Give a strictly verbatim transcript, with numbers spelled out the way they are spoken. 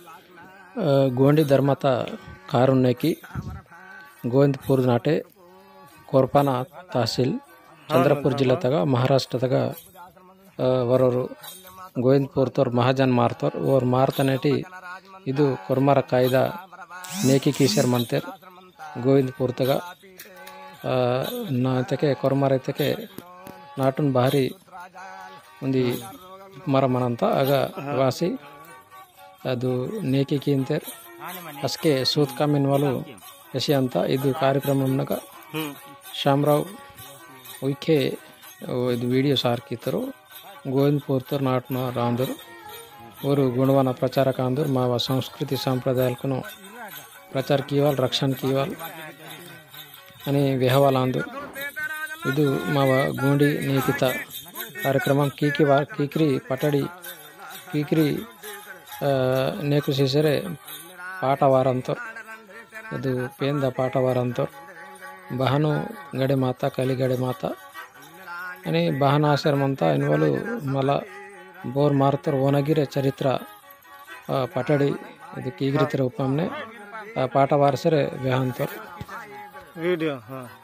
अ, गोंडी धर्मता कारुन नेकी गोविंदपुर नाटे कोरपाना तहसील चंद्रपुर जिल्ला तगा महाराष्ट्र तगा, अ, वरोरु गोविंदपुर तोर महाजन मारतोर। ओर मारतनेटी इदु कोरमार कायदा नेकी कीसेर मंतेर गोविंदपुर तगा, अ, ना इतके कोरमार इतके नाटुन बाहरी उन्दी मरमनंता अगा वासी अदु नेकी कींतेर। असके सूत कामिन वालु एसियंता इदु कार्यक्रमम नगा शामराव उइके ओ इदु video सार कीतरो। गोविंदपुर तोर नाटना रांदुर ओरु गुणवाना प्रचारक आंदुर। मावा संस्कृति संप्रदायालकुनु प्रचार कीवाल, रक्षण कीवाल अनि वेहवाल आंदुर। इदु मावा गोंडी नेकिता कार्यक्रमम कीकी वार, कीकरी पटड़ी, कीकरी, अ, नेकु सीसरे पाटा वारंतोर। अदु पेंदा पाटा वारंतोर। बहनु गडे माता, कली गडे माता। अनि बहन आसर मंता इनवलु मला बोर मारतोर ओनगिरे चरित्र, अ, पटड़ी, अदु कीगरितर उपमने, अ, पाटा वारसरे वेहंतोर। Video, हाँ।